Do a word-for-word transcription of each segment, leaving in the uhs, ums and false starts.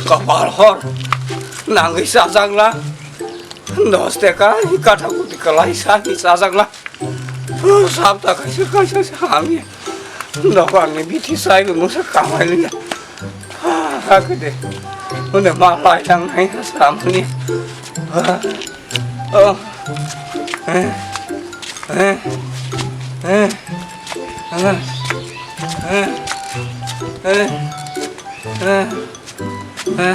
Kapal hor, nangwi chajakla. Dos teka, kata kuti kalai sa, chajakla. Sapta kaisa kaisa sa hamya. Dokanni bithi sai musa kamai liya. Hakide. Hune ma lai tang nai samni. Oh. Eh. Eh. Eh. Eh. Eh. Eh. Eh. Eh. Eh. Eh.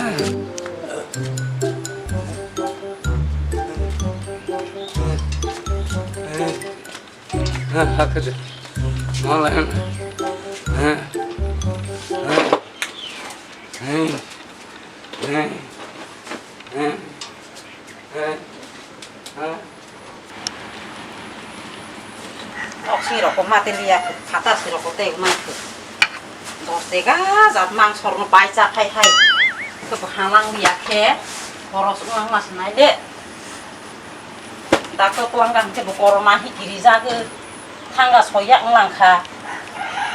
Eh. Eh. Eh. Eh. Eh. Eh. Eh. Oksi rokok mati liya, kata si rokok tei ma khe. Dos tega jat mangso rokno pai cha khai khai. Kebo halang liya khe, boros wng ma se nai le. Doctor twlang kha hwnkhe bo corona hi kiri jagwi thanga soiya wng lang kha.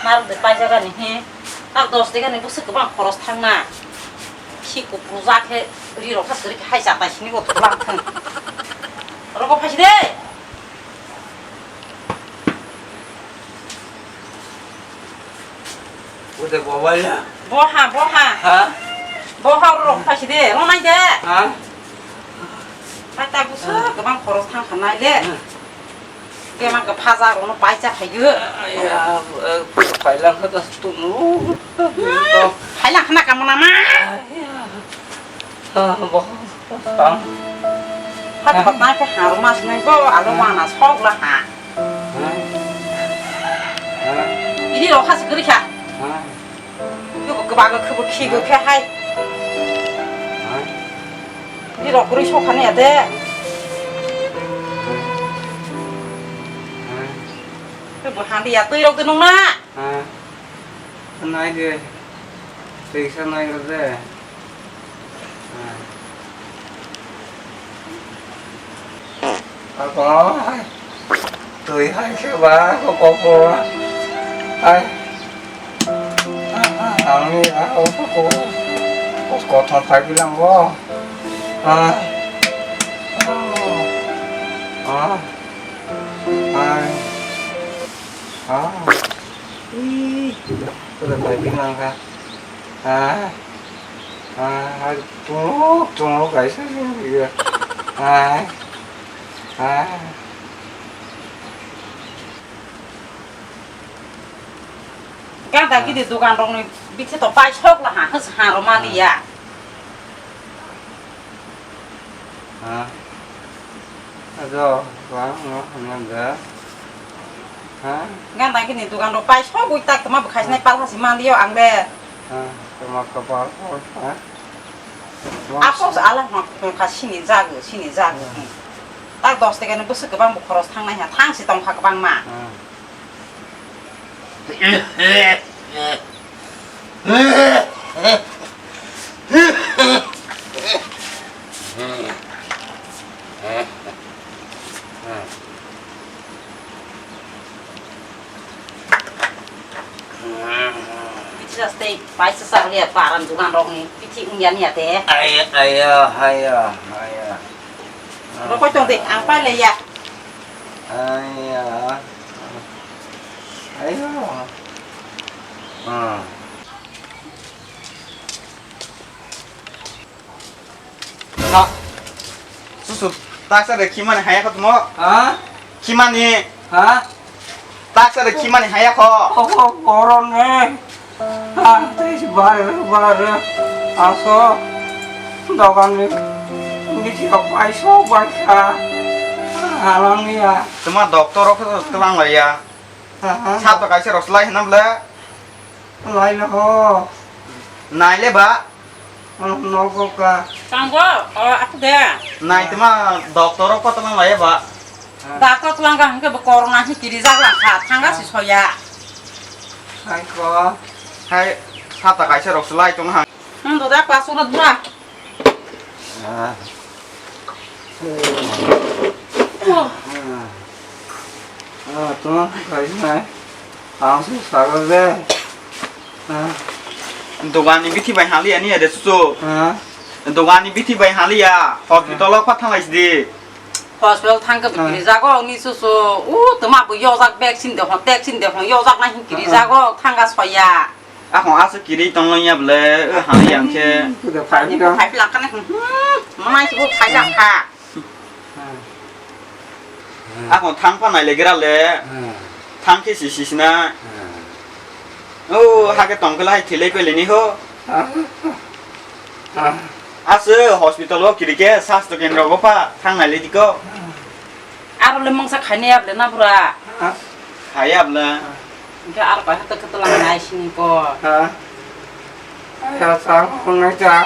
Narwk de paijagani hi. Tak dos tegani bwswk kwbang khoros thangna. Bisi kupru ja khe ri rok kha swrwk hai cha tai sini bo twlang thwng. Roko phaisi de. Ude bobaya. Boha, boha. Ha? Boha rok phaisi de, ronai de. Ha? Hai ta busa kwbang khoros thang khanai le. Hmm. Bemar khe phaja rokno paisa phaigo. Ya, eh, phailang kha das tumu. Hmm, phailang khana kamu nama? Ya. Ah, bo. Tang. Hat hat nai khe harma sinai bo, alo wana sok la ha. Ha? Ha? Ini rok khasi kwrwi kha. Ha? Yo, kwbago khwbo khigo khe hai. Ha? Ini rok kwrwi sok khani ya de. Ha? Bo handi ya twi rok de nung na. Ha? Nai de. Twi sa nai rok de. Ako hai. Twi hai khe ba ko ko ko. Hai. Ang ni a o ko ko. Ko ko thon phai bilang bo. Ah. Ah. Hai. Ah. Ih. Ko phai bilang ka. Ah. Ah, hai, tungo, tungo, kaisa sini dia. Ah, ah. Ganda gidi dukan rokni bithi to paisok la ha, hwsa ha ro mali ya. Ha? Ajo, ba, no, no, da. Ha? Ganda gini dukan rok paisok ui tak toma bwkhai sinai palha si mali yo ang de. Ha, toma kapal, ha? Apos ala hon hon kha sini jago, sini jago. Tak dos teka ni bwswk kwbang bo khoros thangnai ha, thang si tong kha kwbangma. Hmm. Bithi jas tei paisa sak liya paran dukan rok ni bithi wngya niya te. Ai, ai, ai, ai, ai. Rokoi tong de, ang pai le ya. Ai, ai. Ai, ai. Ah. Ha. Susu, taksa de khimani haya kho tumo. Ha? Khimani. Ha? Taksa de khimani haya kho. Oho, boron ne. Ha, tei si bare, bare. Aso. Dogan ni. Bithi rok paisok bai kha. Halang ya. Tuma doctor rok kho twlang lai ya. Ha, ha. Sab to kaisa rok slai hinam le. Lai le ho. Nai le ba. Nogo ka. Tango, o, aku de. Nai tuma doctor rok kho twlang lai ba. Doctor twlang ka hingke bo corona hi kiri jak lang kha, thanga si soya. Hai ko. Hai, sata kaisa rok slai tong ha. Hmm, do da, pasu na dura. Ah. Ang se sago de. Ha? Dogan ni bithi bai haliya ni ade susu. Ha? Dogan ni bithi bai haliya. Hospital o pa thanglai sidi. Hospital thangkhe bo kiri jago ni susu. U tuma bo yojak vaccine de hon, vaccine de hon yojak na hin kiri jago thangga soya. Akon aswk kiri tonglo ya bole, o haliya ang khe. Kuda phai Ani bo phai philak kane, hmm, manai bo phai lak kha. Akon thang pa nai le gira le. Thang khe si si sina. O hake tong khe lai thilai pele ni ho. Aswk hospital o kiri khe sastho kendro go pa thang nai le diko. Aro le mungsa khaini ya bole na bura. Khaya bole. Hingke aro pai hata kata lang nai sini ko. Ha? Aya sang hong nai cha.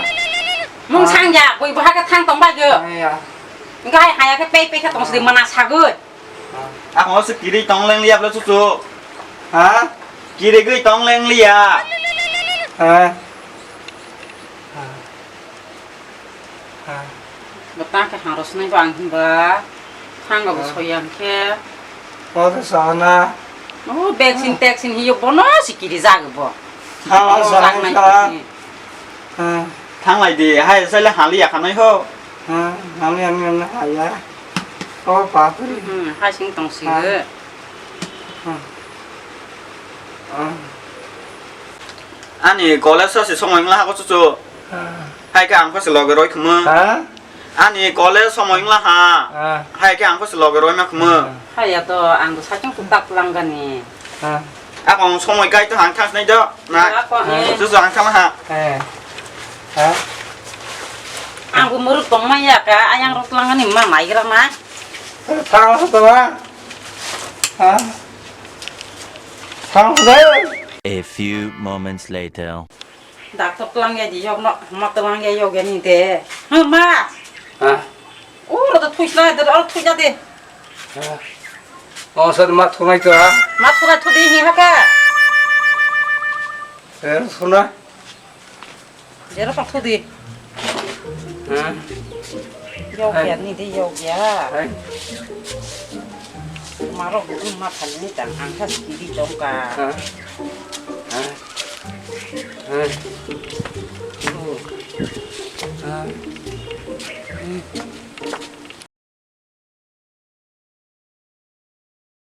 Mung sang ya, bui bo hake thang tong bai ge. Aya. Hingke hai haya ke pei pei khe tong sidi mana sagoi. Ako se kiri tong leng liya bole chuchu. Ha? Kiri gui tong leng liya. Ha? Ha? Bo ta khe hang rw swnai bo ang hinba. Thang rw bo soya hwn khe. O de sana. O vaccine taxin hiyo bono si kiri jag bo. Thang rw Bono jag nai sana. Khe. Thang lai di, hai sai le hali ya khanai ho. Hali ya nang haya. O bapre. Hmm, ha sing tong si. Ani college o se somoi wngla ha ko chuchu. Hai khe ang pha se loge roi khmo. Ha? Ani college somoi wngla ha. Ha. Hai khe ang pha se loge roi ma khmo. Ha. Hai ya to ang bo sakeng tuk tak lang gani. Ha. Akong somoi kai to hang thas nai do. Na. Akong, eh. Chuchu hang thang ha. Eh. Ha. Ang bo muruk tong ma ya ka ayang rok lang gani ma mai gra ma. Thang ha to ha. Ha. Thang ha. A few moments later. Doctor tlang ya di yok no, ma tlang ya yok ya ni de. Ha, ma. Ha? O, ro to thui sna, de, ro thui ja de. Ha? O, sir, ma thunai to, ha? Ma thunai thu di hi ha ka. Sir, thuna. Jero pa thu di. Ha? Yok ya ni de yok ya. Hai. Ma ro bu ma thal ni tang ang kha ski di tong ka. Ha? Ha? Ha? Thu. Ha?